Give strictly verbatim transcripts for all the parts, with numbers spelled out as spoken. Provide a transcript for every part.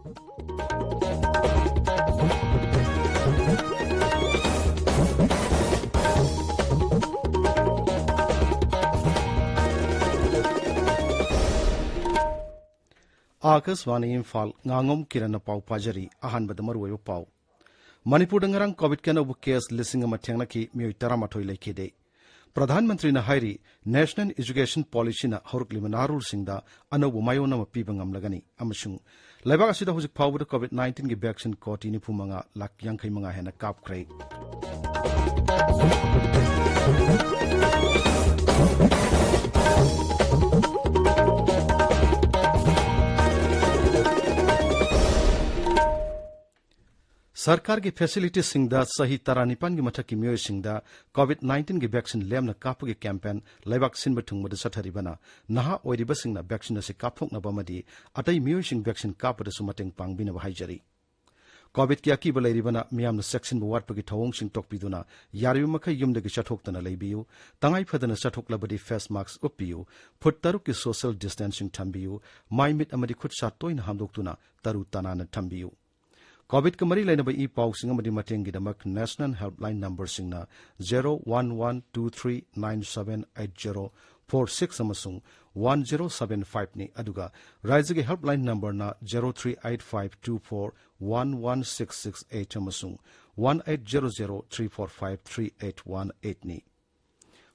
ꯑꯥꯀꯥꯁꯕꯥꯅꯤ ꯏꯝꯐꯥꯜ, ꯉꯥꯉꯣꯝ ꯀꯤꯔꯟꯅ ꯄꯥꯎ ꯄꯥꯖꯔꯤ꯫ ꯑꯍꯥꯟꯕꯗ ꯃꯔꯨꯑꯣꯏꯕ ꯄꯥꯎ꯫ ꯃꯅꯤꯄꯨꯔꯗ ꯉꯔꯥꯡ ꯀꯣꯚꯤꯗꯀꯤ ꯑꯅꯧꯕ ꯀꯦꯁ ꯂꯤꯁꯤꯡ ꯑꯃ ꯊꯦꯡꯅꯈꯤ, ꯃꯤꯑꯣꯏ ꯇꯔꯥꯃꯥꯊꯣꯏ ꯂꯩꯈꯤꯗꯦ꯫ ꯄ꯭ꯔꯙꯥꯟ ꯃꯟꯇ꯭ꯔꯤꯅ ꯍꯥꯏꯔꯤ, ꯅꯦꯁꯅꯦꯜ ꯑꯦꯖꯨꯀꯦꯁꯟ ꯄꯣꯂꯤꯁꯤꯅ ꯍꯧꯔꯛꯂꯤꯕ ꯅꯍꯥꯔꯣꯜꯁꯤꯡꯗ ꯑꯅꯧꯕ ꯃꯥꯏꯑꯣꯟ ꯑꯃ ꯄꯤꯕ ꯉꯝꯂꯒꯅꯤ ꯑꯃꯁꯨꯡ ꯂꯩꯕꯥꯛ ꯑꯁꯤꯗ ꯍꯧꯖꯤꯛ ꯐꯥꯎꯕꯗ ꯀꯣꯚꯤꯗ ꯅꯥꯏꯟꯇꯤꯟꯒꯤ ꯚꯦꯛꯁꯤꯟ ꯀꯣꯇꯤ ꯅꯤꯐꯨ ꯃꯉꯥ ꯂꯥꯈ ꯌꯥꯡꯈꯩ ꯃꯉꯥ ꯍꯦꯟꯅ ꯀꯥꯞꯈ꯭ꯔꯦ꯫ ꯁꯔꯀꯥꯔꯒꯤ ꯐꯦꯁꯤꯂꯤꯇꯤꯁꯤꯡꯗ ꯆꯍꯤ ꯇꯔꯥꯅꯤꯄꯥꯟꯒꯤ ꯃꯊꯛꯀꯤ ꯃꯤꯑꯣꯏꯁꯤꯡꯗ ꯀꯣꯚꯤꯗ ꯅꯥꯏꯟꯇꯤꯟꯒꯤ ꯚꯦꯛꯁꯤꯟ ꯂꯦꯝꯅ ꯀꯥꯞꯄꯒꯤ ꯀꯦꯝꯄꯦꯟ ꯂꯩꯕꯥꯛ ꯁꯤꯟꯕ ꯊꯨꯡꯕꯗ ꯆꯠꯊꯔꯤꯕꯅ ꯅꯍꯥ ꯑꯣꯏꯔꯤꯕꯁꯤꯡꯅ ꯚꯦꯛꯁꯤꯟ ꯑꯁꯤ ꯀꯥꯞꯊꯣꯛꯅꯕ ꯑꯃꯗꯤ ꯑꯇꯩ ꯃꯤꯑꯣꯏꯁꯤꯡ ꯚꯦꯛꯁꯤꯟ ꯀꯥꯞꯄꯗꯁꯨ ꯃꯇꯦꯡ ꯄꯥꯡꯕꯤꯅꯕ ꯍꯥꯏꯖꯔꯤ꯫ ꯀꯣꯚꯤꯗꯀꯤ ꯑꯀꯤꯕ ꯂꯩꯔꯤꯕꯅ ꯃꯤꯌꯥꯝꯅ ꯆꯦꯛꯁꯤꯟꯕ ꯋꯥꯠꯄꯒꯤ ꯊꯧꯑꯣꯡꯁꯤꯡ ꯇꯣꯛꯄꯤꯗꯨꯅ ꯌꯥꯔꯤꯕ ꯃꯈꯩ ꯌꯨꯝꯗꯒꯤ ꯆꯠꯊꯣꯛꯇꯅ ꯂꯩꯕꯤꯌꯨ꯫ ꯇꯉꯥꯏ ꯐꯗꯅ ꯆꯠꯊꯣꯛꯂꯕꯗꯤ ꯐꯦꯁ ꯃꯥꯛꯁ ꯎꯞꯄꯤꯌꯨ꯫ ꯐꯨꯠ ꯇꯔꯨꯛꯀꯤ ꯁꯣꯁꯤꯌꯦꯜ ꯗꯤꯁꯇꯦꯟꯁꯤꯡ ꯊꯝꯕꯤꯌꯨ꯫ ꯃꯥꯏ ꯃꯤꯠ ꯑꯃꯗꯤ ꯈꯨꯠ ꯁꯥ ꯇꯣꯏꯅ ꯍꯥꯝꯗꯣꯛꯇꯨꯅ ꯇꯔꯨ ꯇꯅꯥꯟꯅ ꯊꯝꯕꯤꯌꯨ꯫ ꯀꯣꯚꯤꯗꯀ ꯃꯔꯤ ꯂꯩꯅꯕ ꯏ ꯄꯥꯎꯁꯤꯡ ꯑꯃꯗꯤ ꯃꯇꯦꯡꯒꯤꯗꯃꯛ ꯅꯦꯁꯅꯦꯜ ꯍꯦꯜꯞꯂꯥꯏꯟ ꯅꯝꯕꯔꯁꯤꯡꯅ zero one one two three nine seven eight zero four six ꯑꯃꯁꯨꯡ ꯋꯥꯟ ꯖꯦꯔꯣ ꯁꯚꯦꯟ ꯐꯥꯏꯚꯅꯤ, ꯑꯗꯨꯒ ꯔꯥꯏꯖ꯭ꯌꯒꯤ ꯍꯦꯜꯞꯂꯥꯏꯟ ꯅꯝꯕꯔꯅ zero three eight five two four one one six six eight ꯑꯃꯁꯨꯡ one eight zero zero three four five three eight one ꯑꯩꯠꯅꯤ꯫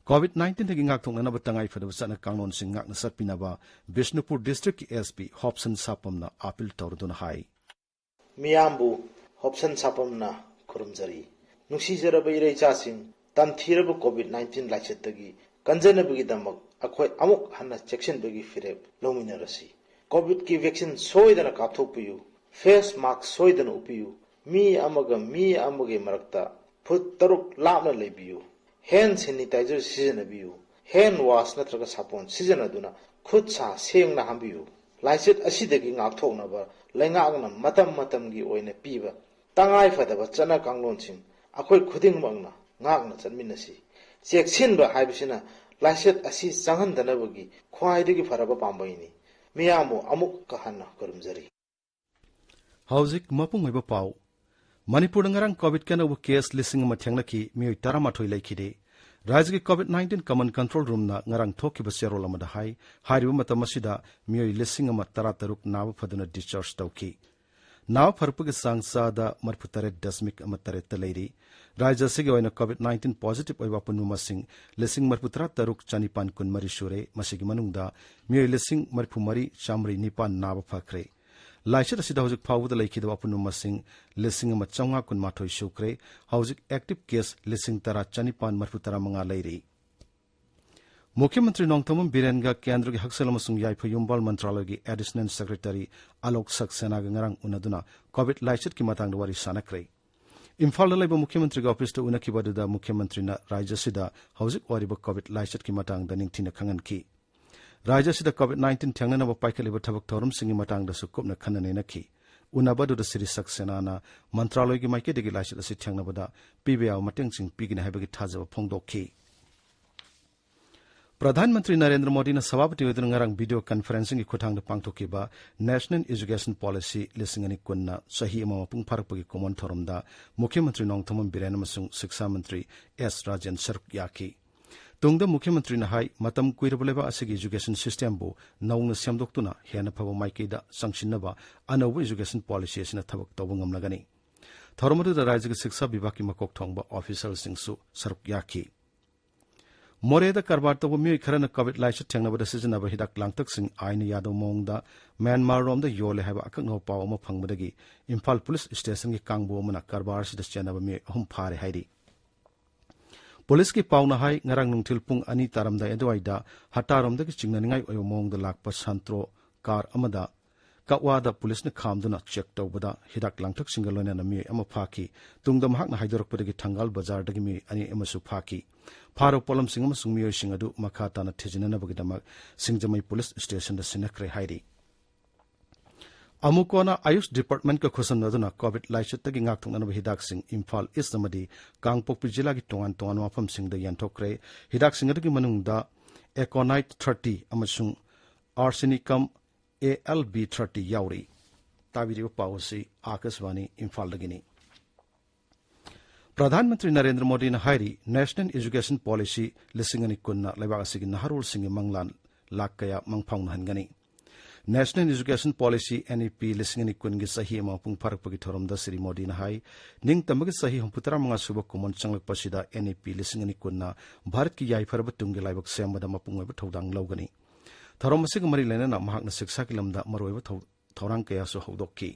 Covid ꯅꯥꯏꯟꯇꯤꯟꯗꯒꯤ ꯉꯥꯛꯊꯣꯛꯅꯅꯕ ꯇꯉꯥꯏꯐꯗꯕ ꯆꯠꯅ ꯀꯥꯡꯂꯣꯟꯁꯤꯡ ꯉꯥꯛꯅ ꯆꯠꯄꯤꯅꯕ ꯕꯤꯁꯅꯨꯄꯨꯔ ꯗꯤꯁꯇ꯭ꯔꯤꯛꯀꯤ ꯑꯦꯁ ꯄꯤ ꯍꯣꯞꯁꯟ ꯁꯥꯄꯝꯅ ꯑꯥꯄꯤꯜ ꯇꯧꯔꯗꯨꯅ ꯍꯥꯏ꯫ ꯃꯤꯌꯥꯝꯕꯨ ꯍꯣꯞꯁꯟ ꯁꯥꯄꯝꯅ ꯈꯨꯔꯨꯝꯖꯔꯤ꯫ ꯅꯨꯡꯁꯤꯖꯔꯕ ꯏꯔꯩꯆꯥꯁꯤꯡ, ꯇꯝꯊꯤꯔꯕ ꯀꯣꯚꯤꯗ ꯅꯥꯏꯟꯇꯤꯟ ꯂꯥꯏꯆꯠꯇꯒꯤ ꯀꯟꯖꯅꯕꯒꯤꯗꯃꯛ ꯑꯩꯈꯣꯏ ꯑꯃꯨꯛ ꯍꯟꯅ ꯆꯦꯛꯁꯤꯟꯕꯒꯤ ꯐꯤꯔꯦꯞ ꯂꯧꯃꯤꯟꯅꯔꯁꯤ꯫ ꯀꯣꯚꯤꯗꯀꯤ ꯚꯦꯛꯁꯤꯟ ꯁꯣꯏꯗꯅ ꯀꯥꯞꯊꯣꯛꯄꯤꯌꯨ꯫ ꯐꯦꯁ ꯃꯥꯛꯁ ꯁꯣꯏꯗꯅ ꯎꯞꯄꯤꯌꯨ꯫ ꯃꯤ ꯑꯃꯒ ꯃꯤ ꯑꯃꯒꯤ ꯃꯔꯛꯇ ꯐꯨꯠ ꯇꯔꯨꯛ ꯂꯥꯞꯅ ꯂꯩꯕꯤꯌꯨ꯫ ꯍꯦꯟ ꯁꯦꯅꯤꯇꯥꯏꯖꯔ ꯁꯤꯖꯤꯟꯅꯕꯤꯌꯨ꯫ ꯍꯦꯟ ꯋꯥꯁ ꯅꯠꯇ꯭ꯔꯒ ꯁꯥꯄꯣꯟ ꯁꯤꯖꯤꯟꯅꯗꯨꯅ ꯈꯨꯠ ꯁꯥ ꯁꯦꯡꯅ ꯍꯥꯝꯕꯤꯌꯨ꯫ ꯂꯥꯏꯆꯠ ꯑꯁꯤꯗꯒꯤ ꯉꯥꯛꯊꯣꯛꯅꯕ ꯂꯩꯉꯥꯛꯅ ꯃꯇꯝ ꯃꯇꯝꯒꯤ ꯑꯣꯏꯅ ꯄꯤꯕ ꯇꯉꯥꯏ ꯐꯗꯕ ꯆꯠꯅ ꯀꯥꯡꯂꯣꯟꯁꯤꯡ ꯑꯩꯈꯣꯏ ꯈꯨꯗꯤꯡꯃꯛꯅ ꯉꯥꯛꯅ ꯆꯠꯃꯤꯟꯅꯁꯤ꯫ ꯆꯦꯛꯁꯤꯟꯕ ꯍꯥꯏꯕꯁꯤꯅ ꯂꯥꯏꯆꯠ ꯑꯁꯤ ꯆꯪꯍꯟꯗꯅꯕꯒꯤ ꯈ꯭ꯋꯥꯏꯗꯒꯤ ꯐꯔꯕ ꯄꯥꯝꯕꯩꯅꯤ꯫ ꯃꯤꯌꯥꯝꯕꯨ ꯑꯃꯨꯛꯀ ꯍꯟꯅ ꯈꯨꯔꯨꯝꯖꯔꯤ꯫ ꯍꯧꯖꯤꯛ ꯃꯄꯨꯡ ꯑꯣꯏꯕ ꯄꯥꯎ꯫ ꯃꯅꯤꯄꯨꯔꯗ ꯉꯔꯥꯡ ꯀꯣꯚꯤꯗꯀꯤ ꯑꯅꯧꯕ ꯀꯦꯁ ꯂꯤꯁꯤꯡ ꯑꯃ ꯊꯦꯡꯅꯈꯤ, ꯃꯤꯑꯣꯏ ꯇꯔꯥꯃꯥꯊꯣꯏ ꯂꯩꯈꯤꯗꯦ꯫ ꯔꯥꯖ꯭ꯌꯒꯤ ꯀꯣꯚꯤꯗ ꯅꯥꯏꯟꯇꯤꯟ ꯀꯃꯟ ꯀꯟꯇ꯭ꯔꯣꯜ ꯔꯨꯝꯅ ꯉꯔꯥꯡ ꯊꯣꯛꯈꯤꯕ ꯆꯦꯔꯣꯜ ꯑꯃꯗ ꯍꯥꯏ, ꯍꯥꯏꯔꯤꯕ ꯃꯇꯝ ꯑꯁꯤꯗ ꯃꯤꯑꯣꯏ ꯂꯤꯁꯤꯡ ꯑꯃ ꯇꯔꯥꯇꯔꯨꯛ ꯅꯥꯕ ꯐꯗꯨꯅ discharge ꯇꯧꯈꯤ꯫ ꯅꯥꯕ ꯐꯔꯛꯄꯒꯤ ꯆꯥꯡ ꯆꯥꯗ ꯃꯔꯤꯐꯨꯇꯔꯦꯠ ꯗꯁꯃꯤꯛ ꯑꯃ ꯇꯔꯦꯠꯇ ꯂꯩꯔꯤ꯫ ꯔꯥꯖ꯭ꯌ ꯑꯁꯤꯒꯤ ꯑꯣꯏꯅ ꯀꯣꯚꯤꯗ ꯅꯥꯏꯟꯇꯤꯟ ꯄꯣꯖꯤꯇꯤꯚ ꯑꯣꯏꯕ ꯑꯄꯨꯟꯕ ꯃꯁꯤꯡ ꯂꯤꯁꯤꯡ ꯃꯔꯤꯐꯨꯇꯔꯥ ꯇꯔꯨꯛ ꯆꯅꯤꯄꯥꯟ ꯀꯨꯟꯃꯔꯤ ꯁꯨꯔꯦ꯫ ꯃꯁꯤꯒꯤ ꯃꯅꯨꯡꯗ ꯃꯤꯑꯣꯏ ꯂꯤꯁꯤꯡ ꯃꯔꯤꯐꯨꯃꯔꯤ ꯆꯥꯃꯔꯤ ꯅꯤꯄꯥꯟ ꯅꯥꯕ ꯐꯈ꯭ꯔꯦ꯫ ꯂꯥꯏꯆꯠ ꯑꯁꯤꯗ ꯍꯧꯖꯤꯛ ꯐꯥꯎꯕꯗ ꯂꯩꯈꯤꯗꯕ ꯑꯄꯨꯟꯕ ꯃꯁꯤꯡ ꯂꯤꯁꯤꯡ ꯑꯃ ꯆꯥꯝꯃꯉꯥ ꯀꯨꯟꯃꯥꯊꯣꯏ ꯁꯨꯈ꯭ꯔꯦ꯫ ꯍꯧꯖꯤꯛ active case ꯂꯤꯁꯤꯡ ꯇꯔꯥ ꯆꯅꯤꯄꯥꯟ ꯃꯔꯤꯐꯨ ꯇꯔꯥꯃꯉꯥ ꯂꯩꯔꯤ꯫ ꯃꯨꯈ꯭ꯌ ꯃꯟꯇ꯭ꯔꯤ ꯅꯣꯡꯊꯣꯝꯕꯝ ꯕꯤꯔꯦꯟꯒ ꯀꯦꯟꯗ꯭ꯔꯒꯤ ꯍꯛꯁꯦꯜ ꯑꯃꯁꯨꯡ ꯌꯥꯏꯐ ꯌꯨꯝꯕꯥꯜ ꯃꯟꯇ꯭ꯔꯥꯂꯌꯒꯤ additional secretary ꯑꯂꯣꯛ ꯁꯛꯁꯦꯅꯥꯒ ꯉꯔꯥꯡ ꯎꯅꯗꯨꯅ ꯀꯣꯚꯤꯗ ꯂꯥꯏꯆꯠꯀꯤ ꯃꯇꯥꯡꯗ ꯋꯥꯔꯤ ꯁꯥꯟꯅꯈ꯭ꯔꯦ꯫ ꯏꯝꯐꯥꯜꯗ ꯂꯩꯕ ꯃꯨꯈ꯭ꯌ ꯃꯟꯇ꯭ꯔꯤꯒꯤ ꯑꯣꯐꯤꯁꯇ ꯎꯅꯈꯤꯕ ꯑꯗꯨꯗ ꯃꯨꯈ꯭ꯌ ꯃꯟꯇ꯭ꯔꯤꯅ ꯔꯥꯖ꯭ꯌ ꯑꯁꯤꯗ ꯍꯧꯖꯤꯛ ꯑꯣꯏꯔꯤꯕ ꯀꯣꯚꯤꯗ ꯂꯥꯏꯆꯠꯀꯤ ꯃꯇꯥꯡꯗ ꯅꯤꯡꯊꯤꯅ ꯈꯪꯍꯟꯈꯤ꯫ ꯔꯥꯖ꯭ꯌ ꯑꯁꯤꯗ ꯀꯣꯚꯤꯗ ꯅꯥꯏꯟꯇꯤꯟ ꯊꯦꯡꯅꯅꯕ ꯄꯥꯏꯈꯠꯂꯤꯕ ꯊꯕꯛ ꯊꯧꯔꯝꯁꯤꯡꯒꯤ ꯃꯇꯥꯡꯗꯁꯨ ꯀꯨꯞꯅ ꯈꯟꯅ ꯅꯩꯅꯈꯤ꯫ ꯎꯅꯕ ꯑꯗꯨꯗ ꯁ꯭ꯔꯤ ꯁꯛꯁꯦꯅꯥꯅ ꯃꯟꯇ꯭ꯔꯥꯂꯣꯏꯒꯤ ꯃꯥꯏꯀꯩꯗꯒꯤ ꯂꯥꯏꯆꯠ ꯑꯁꯤ ꯊꯦꯡꯅꯕꯗ ꯄꯤꯕ ꯌꯥꯕ ꯃꯇꯦꯡꯁꯤꯡ ꯄꯤꯒꯅꯤ ꯍꯥꯏꯕꯒꯤ ꯊꯥꯖꯕ ꯐꯣꯡꯗꯣꯛꯈꯤ꯫ ꯄ꯭ꯔꯙꯥꯟ ꯃꯟꯇ꯭ꯔꯤ ꯅꯔꯦꯟꯗ꯭ꯔ ꯃꯣꯗꯤꯅ ꯁꯚꯥꯄꯇꯤ ꯑꯣꯏꯗꯨꯅ ꯉꯔꯥꯡ video conferencingꯒꯤ ꯈꯨꯠꯊꯥꯡꯗ ꯄꯥꯡꯊꯣꯛꯈꯤꯕ National Education Policy ꯂꯤꯁꯤꯡ ꯑꯅꯤ ꯀꯨꯟꯅ ꯆꯍꯤ ꯑꯃ ꯃꯄꯨꯡ ꯐꯥꯔꯛꯄꯒꯤ ꯀꯨꯝꯑꯣꯟ ꯊꯧꯔꯝꯗ ꯃꯨꯈ꯭ꯌ ꯃꯟꯇ꯭ꯔꯤ ꯅꯣꯡꯊꯣꯝꯕꯝ ꯕꯤꯔꯦꯟ ꯑꯃꯁꯨꯡ ꯁꯤꯛꯁꯥ ꯃꯟꯇ꯭ꯔꯤ ꯑꯦꯁ ꯔꯥꯖꯦꯟ ꯁꯔꯨꯛ ꯌꯥꯈꯤ꯫ ꯇꯨꯡꯗ ꯃꯨꯈ꯭ꯌ ꯃꯟꯇ꯭ꯔꯤꯅ ꯍꯥꯏ, ꯃꯇꯝ ꯀꯨꯏꯔꯕ ꯂꯩꯕꯥꯛ ꯑꯁꯤꯒꯤ education systemꯕꯨ ꯅꯧꯅ ꯁꯦꯝꯗꯣꯛꯇꯨꯅ ꯍꯦꯟꯅ ꯐꯕ ꯃꯥꯏꯀꯩꯗ ꯆꯪꯁꯤꯟꯅꯕ ꯑꯅꯧꯕ education policy ꯑꯁꯤꯅ ꯊꯕꯛ ꯇꯧꯕ ꯉꯝꯂꯒꯅꯤ꯫ ꯊꯧꯔꯝ ꯑꯗꯨꯗ ꯔꯥꯖ꯭ꯌꯒꯤ ꯁꯤꯛꯁꯥ ꯕꯤꯚꯥꯒꯀꯤ ꯃꯀꯣꯛ ꯊꯣꯡꯕ officialꯁꯤꯡꯁꯨ ꯁꯔꯨꯛ ꯌꯥꯈꯤ꯫ ꯃꯣꯔꯦꯗ ꯀꯔꯕꯥꯔ ꯇꯧꯕ ꯃꯤꯑꯣꯏ ꯈꯔꯅ ꯀꯣꯚꯤꯗ ꯂꯥꯏꯆꯠ ꯊꯦꯡꯅꯕꯗ ꯁꯤꯖꯤꯟꯅꯕ ꯍꯤꯗꯥꯛ ꯂꯥꯡꯊꯛꯁꯤꯡ ꯑꯥꯏꯟꯅ ꯌꯥꯗꯕ ꯃꯑꯣꯡꯗ ꯃ꯭ꯌꯥꯟꯃꯥꯔꯔꯣꯝꯗ ꯌꯣꯜꯂꯦ ꯍꯥꯏꯕ ꯑꯀꯛꯅꯕ ꯄꯥꯎ ꯑꯃ ꯐꯪꯕꯗꯒꯤ ꯏꯝꯐꯥꯜ ꯄꯨꯂꯤꯁ ꯁ꯭ꯇꯦꯁꯟꯒꯤ ꯀꯥꯡꯕꯨ ꯑꯃꯅ ꯀꯔꯕꯥꯔ ꯑꯁꯤꯗ ꯆꯦꯟꯅꯕ ꯃꯤꯑꯣꯏ ꯑꯍꯨꯝ ꯐꯥꯔꯦ ꯍꯥꯏꯔꯤ꯫ ꯄꯨꯂꯤꯁꯀꯤ ꯄꯥꯎꯅ ꯍꯥꯏ, ꯉꯔꯥꯡ ꯅꯨꯡꯊꯤꯜ ꯄꯨꯡ ꯑꯅꯤ ꯇꯥꯔꯝꯗꯥꯏ ꯑꯗꯨꯋꯥꯏꯗ ꯍꯠꯇꯥꯔꯣꯝꯗꯒꯤ ꯆꯤꯡꯅꯅꯤꯡꯉꯥꯏ ꯑꯣꯏꯕ ꯃꯑꯣꯡꯗ ꯂꯥꯛꯄ ꯁꯥꯟꯇ꯭ꯔꯣ ꯀꯥꯔ ꯑꯃꯗ ꯀꯛꯋꯥꯗ ꯄꯨꯂꯤꯁꯅ ꯈꯥꯝꯗꯨꯅ ꯆꯦꯛ ꯇꯧꯕꯗ ꯍꯤꯗꯥꯛ ꯂꯥꯡꯊꯛꯁꯤꯡꯒ ꯂꯣꯏꯅꯅ ꯃꯤꯑꯣꯏ ꯑꯃ ꯐꯥꯈꯤ꯫ ꯇꯨꯡꯗ ꯃꯍꯥꯛꯅ ꯍꯥꯏꯗꯣꯔꯛꯄꯗꯒꯤ ꯊꯪꯒꯥꯜ ꯕꯖꯥꯔꯗꯒꯤ ꯃꯤꯑꯣꯏ ꯑꯅꯤ ꯑꯃꯁꯨ ꯐꯥꯈꯤ꯫ ꯐꯥꯔꯕ ꯄꯣꯠꯂꯝꯁꯤꯡ ꯑꯃꯁꯨꯡ ꯃꯤꯑꯣꯏꯁꯤꯡ ꯑꯗꯨ ꯃꯈꯥ ꯇꯥꯅ ꯊꯤꯖꯤꯟꯅꯅꯕꯒꯤꯗꯃꯛ ꯁꯤꯡꯖꯃꯩ ꯄꯨꯂꯤꯁ ꯁ꯭ꯇꯦꯁꯟꯗ ꯁꯤꯟꯅꯈ꯭ꯔꯦ ꯍꯥꯏꯔꯤ꯫ ꯑꯃꯨꯛ ꯀꯣꯟꯅ ꯑꯌꯨꯁ ꯗꯤꯄꯥꯔꯠꯃꯦꯟꯠꯀ ꯈꯨꯠꯁꯝꯅꯗꯨꯅ ꯀꯣꯚꯤꯗ ꯂꯥꯏꯆꯠꯇꯒꯤ ꯉꯥꯛꯊꯣꯛꯅꯅꯕ ꯍꯤꯗꯥꯛꯁꯤꯡ ꯏꯝꯐꯥꯜ ꯏꯁ꯭ꯠ ꯑꯃꯗꯤ ꯀꯥꯡꯄꯣꯛꯄꯤ ꯖꯤꯂꯥꯒꯤ ꯇꯣꯉꯥꯟ ꯇꯣꯉꯥꯟꯕ ꯃꯐꯝꯁꯤꯡꯗ ꯌꯦꯟꯊꯣꯛꯈ꯭ꯔꯦ꯫ ꯍꯤꯗꯥꯛꯁꯤꯡ ꯑꯗꯨꯒꯤ ꯃꯅꯨꯡꯗ ꯑꯦꯀꯣꯅꯥꯏꯠ ꯊꯥꯔꯇꯤ ꯑꯃꯁꯨꯡ ꯑꯥꯔꯁꯦꯅꯤꯀꯝ ꯑꯦ ꯑꯦꯜ ꯕꯤ ꯊꯥꯔꯇꯤ ꯌꯥꯎꯔꯤ꯫ ꯇꯥꯕꯤꯔꯤꯕ ꯄꯥꯎ ꯑꯁꯤ ꯑꯥꯀꯥꯁꯕꯥꯅꯤ ꯏꯝꯐꯥꯜꯗꯒꯤꯅꯤ꯫ ꯄ꯭ꯔꯙꯥꯟ ꯃꯟꯇ꯭ꯔꯤ ꯅꯔꯦꯟꯗ꯭ꯔ ꯃꯣꯗꯤꯅ ꯍꯥꯏꯔꯤ, National Education Policy ꯂꯤꯁꯤꯡ ꯑꯅꯤ ꯀꯨꯟꯅ ꯂꯩꯕꯥꯛ ꯑꯁꯤꯒꯤ ꯅꯍꯥꯔꯣꯜꯁꯤꯡꯒꯤ ꯃꯪꯂꯥꯟ ꯂꯥꯛ ꯀꯌꯥ ꯃꯪꯐꯥꯎꯅꯍꯟꯒꯅꯤ꯫ National Education Policy, N E P, ꯂꯤꯁꯤꯡ ꯑꯅꯤ ꯀꯨꯟꯒꯤ ꯆꯍꯤ ꯑꯃ ꯃꯄꯨꯡ ꯐꯥꯔꯛꯄꯒꯤ ꯊꯧꯔꯝꯗ ꯁ꯭ꯔꯤ ꯃꯣꯗꯤꯅ ꯍꯥꯏ, ꯅꯤꯡꯇꯝꯕꯒꯤ ꯆꯍꯤ ꯍꯨꯝꯐꯨꯇꯔꯥ ꯃꯉꯥ ꯁꯨꯕ ꯀꯨꯝꯑꯣꯟ ꯆꯪꯂꯛꯄꯁꯤꯗ N E P ꯂꯤꯁꯤꯡ ꯑꯅꯤ ꯀꯨꯟꯅ ꯚꯥꯔꯠꯀꯤ ꯌꯥꯏꯐꯔꯕ ꯇꯨꯡꯒꯤ ꯂꯥꯏꯕꯛ ꯁꯦꯝꯕꯗ ꯃꯄꯨꯡ ꯑꯣꯏꯕ ꯊꯧꯗꯥꯡ ꯂꯧꯒꯅꯤ꯫ ꯊꯧꯔꯝ ꯑꯁꯤꯒ ꯃꯔꯤ ꯂꯩꯅꯅ ꯃꯍꯥꯛꯅ ꯁꯤꯛꯁꯥꯒꯤ ꯂꯝꯗ ꯃꯔꯨꯑꯣꯏꯕ ꯊꯧ-, ꯊꯧꯔꯥꯡ ꯀꯌꯥꯁꯨ ꯍꯧꯗꯣꯛꯈꯤ꯫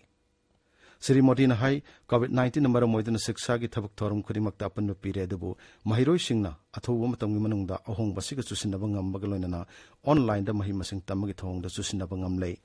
ꯁ꯭ꯔꯤ ꯃꯣꯗꯤꯅ ꯍꯥꯏ, COVID nineteen ꯅ ꯃꯔꯝ ꯑꯣꯏꯗꯨꯅ ꯁꯤꯛꯁꯥꯒꯤ ꯊꯕꯛ ꯊꯧꯔꯝ ꯈꯨꯗꯤꯡꯃꯛꯇ ꯑꯄꯟꯕ ꯄꯤꯔꯦ, ꯑꯗꯨꯕꯨ ꯃꯍꯩꯔꯣꯏꯁꯤꯡꯅ ꯑꯊꯨꯕ ꯃꯇꯝꯒꯤ ꯃꯅꯨꯡꯗ ꯑꯍꯣꯡꯕ ꯑꯁꯤꯒ ꯆꯨꯁꯤꯟꯅꯕ ꯉꯝꯕꯒ ꯂꯣꯏꯅꯅ online ꯗ ꯃꯍꯩ ꯃꯁꯤꯡ ꯇꯝꯕꯒꯤ ꯊꯧꯑꯣꯡꯗ ꯆꯨꯁꯤꯟꯅꯕ ꯉꯝꯂꯦ꯫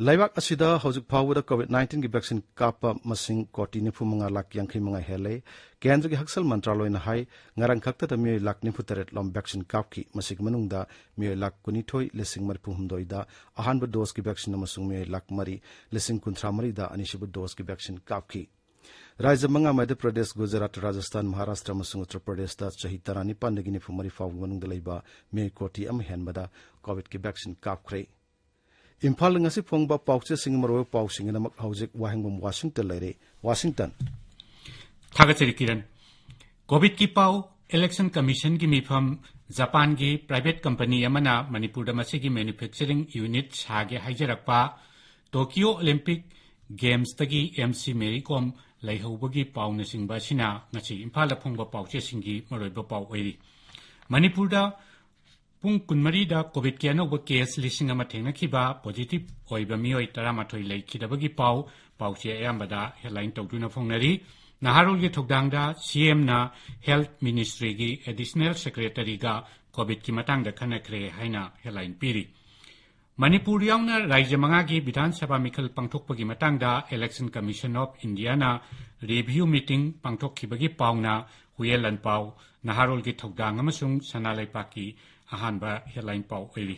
ꯂꯩꯕꯥꯛ ꯑꯁꯤꯗ ꯍꯧꯖꯤꯛ ꯐꯥꯎꯕꯗ COVID nineteen ꯒꯤ vaccine ꯀꯥꯞꯄ ꯃꯁꯤꯡ ꯀꯣꯇꯤ ꯅꯤꯐꯨ ꯃꯉꯥ ꯂꯥꯈ ꯌꯥꯡꯈꯩ ꯃꯉꯥ ꯍꯦꯜꯂꯦ꯫ ꯀꯦꯟꯗ꯭ꯔꯒꯤ ꯍꯛꯁꯦꯜ ꯃꯟꯇ꯭ꯔꯥꯂꯣꯏꯅ ꯍꯥꯏ, ꯉꯔꯥꯡ ꯈꯛꯇꯗ ꯃꯤꯑꯣꯏ ꯂꯥꯈ ꯅꯤꯐꯨ ꯇꯔꯦꯠ ꯂꯣꯝ vaccine ꯀꯥꯞꯈꯤ꯫ ꯃꯁꯤꯒꯤ ꯃꯅꯨꯡꯗ ꯃꯤꯑꯣꯏ ꯂꯥꯈ ꯀꯨꯟꯅꯤꯊꯣꯏ ꯂꯤꯁꯤꯡ ꯃꯔꯤꯐꯨ ꯍꯨꯝꯗꯣꯏꯗ ꯑꯍꯥꯟꯕ dose ꯀꯤ vaccine ꯑꯃꯁꯨꯡ ꯃꯤꯑꯣꯏ ꯂꯥꯈ ꯃꯔꯤ ꯂꯤꯁꯤꯡ ꯀꯨꯟꯊ꯭ꯔꯥ ꯃꯔꯤꯗ ꯑꯅꯤꯁꯨꯕ dose ꯀꯤ vaccine ꯀꯥꯞꯈꯤ꯫ ꯔꯥꯖ꯭ꯌ ꯃꯉꯥ, ꯃꯙ꯭ꯌ ꯄ꯭ꯔꯗꯦꯁ, ꯒꯨꯖꯔꯥꯠ, ꯔꯥꯖꯁꯊꯥꯟ, ꯃꯍꯥꯔꯥꯁꯇ꯭ꯔ ꯑꯃꯁꯨꯡ ꯎꯠꯇꯔ ꯄ꯭ꯔꯗꯦꯁꯇ ꯆꯍꯤ ꯇꯔꯥꯅꯤꯄꯥꯟꯗꯒꯤ ꯅꯤꯐꯨ ꯃꯔꯤ ꯐꯥꯎꯕꯒꯤ ꯃꯅꯨꯡꯗ ꯂꯩꯕ ꯃꯤꯑꯣꯏ ꯀꯣꯇꯤ ꯑꯃ ꯍꯦꯟꯕꯗ COVID ꯀꯤ vaccine ꯀꯥꯞꯈ꯭ꯔꯦ꯫ ꯏꯝꯐꯥꯜꯗ ꯉꯁꯤ ꯐꯣꯡꯕ ꯄꯥꯎꯆꯦꯁꯤꯡꯒꯤ ꯃꯔꯨꯑꯣꯏꯕ ꯄꯥꯎꯁꯤꯡꯒꯤꯗꯃꯛ ꯍꯧꯖꯤꯛ ꯋꯥꯍꯦꯡꯕꯝ ꯋꯥꯁꯤꯡꯇꯟ ꯂꯩꯔꯦ꯫ ꯋꯥꯁꯤꯡꯇꯟ꯫ ꯊꯥꯒꯠꯆꯔꯤ ꯀꯤꯔꯟ꯫ COVID ꯀꯤ ꯄꯥꯎ꯫ Election Commission ꯒꯤ ꯃꯤꯐꯝ꯫ ꯖꯄꯥꯟꯒꯤ private company ꯑꯃꯅ ꯃꯅꯤꯄꯨꯔꯗ ꯃꯁꯤꯒꯤ manufacturing unit ꯁꯥꯒꯦ ꯍꯥꯏꯖꯔꯛꯄ꯫ Tokyo Olympic Games ꯇꯒꯤ M C ꯃꯦꯔꯤ ꯀꯣꯝ ꯂꯩꯍꯧꯕꯒꯤ ꯄꯥꯎꯅꯆꯤꯡꯕ ꯑꯁꯤꯅ ꯉꯁꯤ ꯏꯝꯐꯥꯜꯗ ꯐꯣꯡꯕ ꯄꯥꯎꯆꯦꯁꯤꯡꯒꯤ ꯃꯔꯨꯑꯣꯏꯕ ꯄꯥꯎ ꯑꯣꯏꯔꯤ꯫ ꯃꯅꯤꯄꯨꯔꯗ ꯄꯨꯡ ꯀꯨꯟꯃꯔꯤꯗ COVID ꯀꯤ ꯑꯅꯧꯕ case ꯂꯤꯁꯤꯡ ꯑꯃ ꯊꯦꯡꯅꯈꯤꯕ, positive ꯑꯣꯏꯕ ꯃꯤꯑꯣꯏ ꯇꯔꯥꯃꯥꯊꯣꯏ ꯂꯩꯈꯤꯗꯕꯒꯤ ꯄꯥꯎ, ꯄꯥꯎꯆꯦ ꯑꯌꯥꯝꯕꯗ headline ꯇꯧꯗꯨꯅ ꯐꯣꯡꯅꯔꯤ꯫ ꯅꯍꯥꯔꯣꯜꯒꯤ ꯊꯧꯗꯥꯡꯗ C M ꯅ Health Ministry ꯒꯤ Additional Secretary ꯒ COVID ꯀꯤ ꯃꯇꯥꯡꯗ ꯈꯟꯅꯈ꯭ꯔꯦ ꯍꯥꯏꯅ headline ꯄꯤꯔꯤ꯫ ꯃꯅꯤꯄꯨꯔ ꯌꯥꯎꯅ ꯔꯥꯖ꯭ꯌ ꯃꯉꯥꯒꯤ ꯕꯤꯙꯥꯟ ꯁꯚꯥ ꯃꯤꯈꯜ ꯄꯥꯡꯊꯣꯛꯄꯒꯤ ꯃꯇꯥꯡꯗ Election Commission of India ꯅ review meeting ꯄꯥꯡꯊꯣꯛꯈꯤꯕꯒꯤ ꯄꯥꯎꯅ ꯍꯨꯌꯦꯟ ꯂꯥꯟꯄꯥꯎ, ꯅꯍꯥꯔꯣꯜꯒꯤ ꯊꯧꯗꯥꯡ ꯑꯃꯁꯨꯡ ꯁꯅꯥ ꯂꯩꯄꯥꯛꯀꯤ ꯑꯍꯥꯟꯕ headline ꯄꯥꯎ ꯑꯣꯏꯔꯤ꯫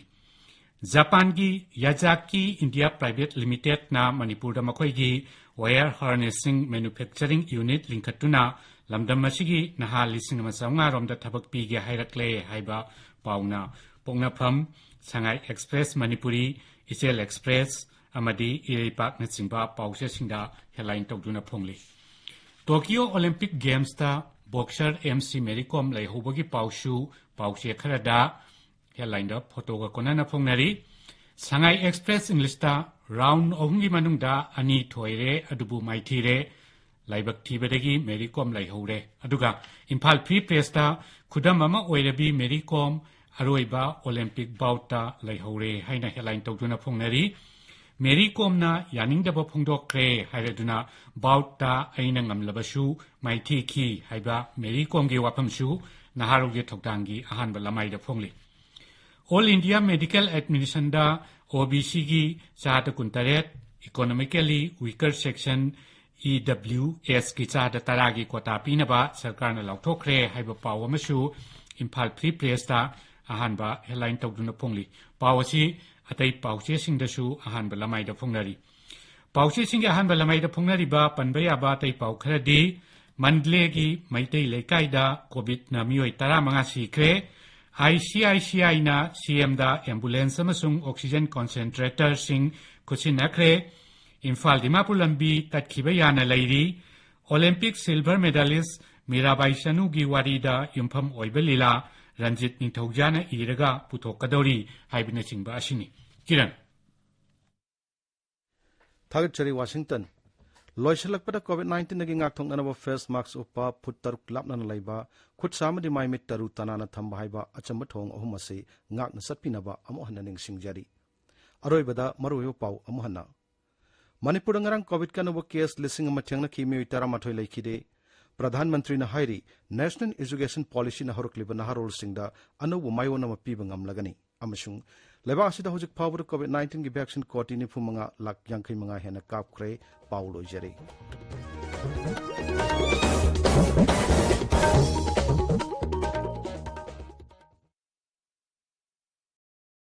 ꯖꯄꯥꯟꯒꯤ Yazaki India Private Limited ꯅ ꯃꯅꯤꯄꯨꯔꯗ ꯃꯈꯣꯏꯒꯤ wire harnessing manufacturing unit ꯂꯤꯡꯈꯠꯇꯨꯅ ꯂꯝꯗꯝ ꯑꯁꯤꯒꯤ ꯅꯍꯥ ꯂꯤꯁꯤꯡ ꯑꯃ ꯆꯥꯝꯃꯉꯥ ꯔꯣꯝꯗ ꯊꯕꯛ ꯄꯤꯒꯦ ꯍꯥꯏꯔꯛꯂꯦ ꯍꯥꯏꯕ ꯄꯥꯎꯅ ꯄꯣꯛꯅꯐꯝ, ꯁꯉꯥꯏ ꯑꯦꯛꯁꯄ꯭ꯔꯦꯁ ꯃꯅꯤꯄꯨꯔꯤ, ꯏꯆꯦꯜ ꯑꯦꯛꯁꯄ꯭ꯔꯦꯁ ꯑꯃꯗꯤ ꯏꯔꯩꯄꯥꯛꯅꯆꯤꯡꯕ ꯄꯥꯎꯆꯦꯁꯤꯡꯗ ꯍꯦꯗꯂꯥꯏꯟ ꯇꯧꯗꯨꯅ ꯐꯣꯡꯂꯤ꯫ ꯇꯣꯀꯤꯌꯣ ꯑꯣꯂꯤꯝꯄꯤꯛ ꯒꯦꯝꯁꯇ ꯕꯣꯛꯁꯔ ꯑꯦꯝ ꯁꯤ ꯃꯦꯔꯤ ꯀꯣꯝ ꯂꯩꯍꯧꯕꯒꯤ ꯄꯥꯎꯁꯨ ꯄꯥꯎꯆꯦ ꯈꯔꯗ ꯍꯦꯗꯂꯥꯏꯟꯗ ꯐꯣꯇꯣꯒ ꯀꯣꯟꯅꯅ ꯐꯣꯡꯅꯔꯤ꯫ ꯁꯉꯥꯏ ꯑꯦꯛꯁꯄ꯭ꯔꯦꯁ ꯏꯪꯂꯤꯁꯇ ꯔꯥꯎꯟ ꯑꯍꯨꯝꯒꯤ ꯃꯅꯨꯡꯗ ꯑꯅꯤ ꯊꯣꯏꯔꯦ, ꯑꯗꯨꯕꯨ ꯃꯥꯏꯊꯤꯔꯦ꯫ ꯂꯥꯏꯕꯛ ꯊꯤꯕꯗꯒꯤ ꯃꯦꯔꯤ ꯀꯣꯝ ꯂꯩꯍꯧꯔꯦ꯫ ꯑꯗꯨꯒ ꯏꯝꯐꯥꯜ ꯐ꯭ꯔꯤ ꯄ꯭ꯔꯦꯁꯇ ꯈꯨꯗꯝ ꯑꯃ ꯑꯣꯏꯔꯕꯤ ꯃꯦꯔꯤ ꯀꯣꯝ ꯑꯔꯣꯏꯕ ꯑꯣꯂꯤꯝꯄꯤꯛ ꯕꯥꯎꯠꯇ ꯂꯩꯍꯧꯔꯦ ꯍꯥꯏꯅ ꯍꯦꯗꯂꯥꯏꯟ ꯇꯧꯗꯨꯅ ꯐꯣꯡꯅꯔꯤ꯫ ꯃꯦꯔꯤ ꯀꯣꯝꯅ ꯌꯥꯅꯤꯡꯗꯕ ꯐꯣꯡꯗꯣꯛꯈ꯭ꯔꯦ ꯍꯥꯏꯔꯗꯨꯅ ꯕꯥꯎꯠꯇ ꯑꯩꯅ ꯉꯝꯂꯕꯁꯨ ꯃꯥꯏꯊꯤꯈꯤ ꯍꯥꯏꯕ ꯃꯦꯔꯤ ꯀꯣꯝꯒꯤ ꯋꯥꯐꯝꯁꯨ ꯅꯍꯥꯔꯣꯜꯒꯤ ꯊꯧꯗꯥꯡꯒꯤ ꯑꯍꯥꯟꯕ ꯂꯃꯥꯏꯗ ꯐꯣꯡꯂꯤ꯫ ꯑꯣꯜ ꯏꯟꯗꯤꯌꯥ ꯃꯦꯗꯤꯀꯦꯜ ꯑꯦꯗꯃꯤꯅꯤꯁꯟꯗ ꯑꯣ ꯕꯤ ꯁꯤꯒꯤ ꯆꯥꯗ ꯀꯨꯟꯇꯔꯦꯠ, ꯏꯀꯣꯅꯣꯃꯤꯀꯦꯂꯤ ꯋꯤꯀꯔ ꯁꯦꯛꯁꯟ, ꯏ ꯗꯕ꯭ꯂꯤꯎ ꯑꯦꯁꯀꯤ ꯆꯥꯗ ꯇꯔꯥꯒꯤ ꯀꯣꯇꯥ ꯄꯤꯅꯕ ꯁꯔꯀꯥꯔꯅ ꯂꯥꯎꯊꯣꯛꯈ꯭ꯔꯦ ꯍꯥꯏꯕ ꯄꯥꯎ ꯑꯃꯁꯨ ꯏꯝꯐꯥꯜ ꯐ꯭ꯔꯤ ꯄ꯭ꯔꯦꯁꯇ ꯑꯍꯥꯟꯕ ꯍꯦꯗꯂꯥꯏꯟ ꯇꯧꯗꯨꯅ ꯐꯣꯡꯂꯤ꯫ ꯄꯥꯎ ꯑꯁꯤ ꯑꯇꯩ ꯄꯥꯎꯆꯦꯁꯤꯡꯗꯁꯨ ꯑꯍꯥꯟꯕ ꯂꯃꯥꯏꯗ ꯐꯣꯡꯅꯔꯤ꯫ ꯄꯥꯎꯆꯦꯁꯤꯡꯒꯤ ꯑꯍꯥꯟꯕ ꯂꯃꯥꯏꯗ ꯐꯣꯡꯅꯔꯤꯕ ꯄꯟꯕ ꯌꯥꯕ ꯑꯇꯩ ꯄꯥꯎ ꯈꯔꯗꯤ, ꯃꯟꯗꯂꯦꯒꯤ ꯃꯩꯇꯩ ꯂꯩꯀꯥꯏꯗ ꯀꯣꯚꯤꯗꯅ ꯃꯤꯑꯣꯏ ꯇꯔꯥꯃꯉꯥ ꯁꯤꯈ꯭ꯔꯦ꯫ ꯑꯥꯏ ꯁꯤ ꯑꯥꯏ ꯁꯤ ꯑꯥꯏꯅ ꯁꯤ ꯑꯦꯝꯗ ꯑꯦꯝꯕꯨꯂꯦꯟꯁ ꯑꯃꯁꯨꯡ ꯑꯣꯛꯁꯤꯖꯟ ꯀꯣꯟꯁꯦꯟꯇ꯭ꯔꯦꯇꯔꯁꯤꯡ ꯈꯨꯠꯁꯤꯟꯅꯈ꯭ꯔꯦ꯫ ꯏꯝꯐꯥꯜ ꯗꯤꯃꯥꯄꯨꯔ ꯂꯝꯕꯤ ꯇꯠꯈꯤꯕ ꯌꯥꯅ ꯂꯩꯔꯤ꯫ ꯑꯣꯂꯤꯝꯄꯤꯛ ꯁꯤꯜꯚꯔ ꯃꯦꯗꯥꯂꯤꯁ ꯃꯤꯔꯥꯕꯥꯏ ꯆꯅꯨꯒꯤ ꯋꯥꯔꯤꯗ ꯌꯨꯝꯐꯝ ꯑꯣꯏꯕ ꯂꯤꯂꯥ ꯔꯟꯖꯤꯠ ꯅꯤꯡꯊꯧꯖꯥꯅ ꯏꯔꯒ ꯄꯨꯊꯣꯛꯀꯗꯧꯔꯤ ꯍꯥꯏꯕꯅꯆꯤꯡꯕ ꯑꯁꯤꯅꯤ꯫ ꯀꯤꯔꯟ꯫ ꯊꯥꯒꯠꯆꯔꯤ, ꯋꯥꯁꯤꯡꯇꯟ꯫ ꯂꯣꯏꯁꯤꯜꯂꯛꯄꯗ, ꯀꯣꯚꯤꯗ ꯅꯥꯏꯟꯇꯤꯟꯗꯒꯤ ꯉꯥꯛꯊꯣꯛꯅꯅꯕ ꯐꯦꯁ ꯃꯥꯛꯁ ꯎꯞꯄ, ꯐꯨꯠ ꯇꯔꯨꯛ ꯂꯥꯞꯅꯅ ꯂꯩꯕ, ꯈꯨꯠ ꯁꯥ ꯑꯃꯗꯤ ꯃꯥꯏ ꯃꯤꯠ ꯇꯔꯨ ꯇꯅꯥꯟꯅ ꯊꯝꯕ ꯍꯥꯏꯕ ꯑꯆꯝꯕ ꯊꯧꯑꯣꯡ ꯑꯍꯨꯝ ꯑꯁꯤ ꯉꯥꯛꯅ ꯆꯠꯄꯤꯅꯕ ꯑꯃꯨꯛ ꯍꯟꯅ ꯅꯤꯡꯁꯤꯡꯖꯔꯤ꯫ ꯑꯔꯣꯏꯕꯗ ꯃꯔꯨꯑꯣꯏꯕ ꯄꯥꯎ ꯑꯃꯨꯛ ꯍꯟꯅ꯫ ꯃꯅꯤꯄꯨꯔꯗ ꯉꯔꯥꯡ ꯀꯣꯚꯤꯗꯀꯤ ꯑꯅꯧꯕ ꯀꯦꯁ ꯂꯤꯁꯤꯡ ꯑꯃ ꯊꯦꯡꯅꯈꯤ, ꯃꯤꯑꯣꯏ ꯇꯔꯥꯃꯥꯊꯣꯏ ꯂꯩꯈꯤꯗꯦ꯫ ꯄ꯭ꯔꯙꯥꯟ ꯃꯟꯇ꯭ꯔꯤꯅ ꯍꯥꯏꯔꯤ, ꯅꯦꯁꯅꯦꯜ ꯑꯦꯖꯨꯀꯦꯁꯟ ꯄꯣꯂꯤꯁꯤꯅ ꯍꯧꯔꯛꯂꯤꯕ ꯅꯍꯥꯔꯣꯜꯁꯤꯡꯗ ꯑꯅꯧꯕ ꯃꯥꯏꯑꯣꯟ ꯑꯃ ꯄꯤꯕ ꯉꯝꯂꯒꯅꯤ꯫ ꯑꯃꯁꯨꯡ ꯂꯩꯕꯥꯛ ꯑꯁꯤꯗ ꯍꯧꯖꯤꯛ ꯐꯥꯎꯕꯗ ꯀꯣꯚꯤꯗ ꯅꯥꯏꯟꯇꯤꯟꯒꯤ ꯚꯦꯛꯁꯤꯟ ꯀꯣꯇꯤ ꯅꯤꯐꯨ ꯃꯉꯥ ꯂꯥꯈ ꯌꯥꯡꯈꯩ ꯃꯉꯥ ꯍꯦꯟꯅ ꯀꯥꯞꯈ꯭ꯔꯦ꯫ ꯄꯥꯎ ꯂꯣꯏꯖꯔꯦ꯫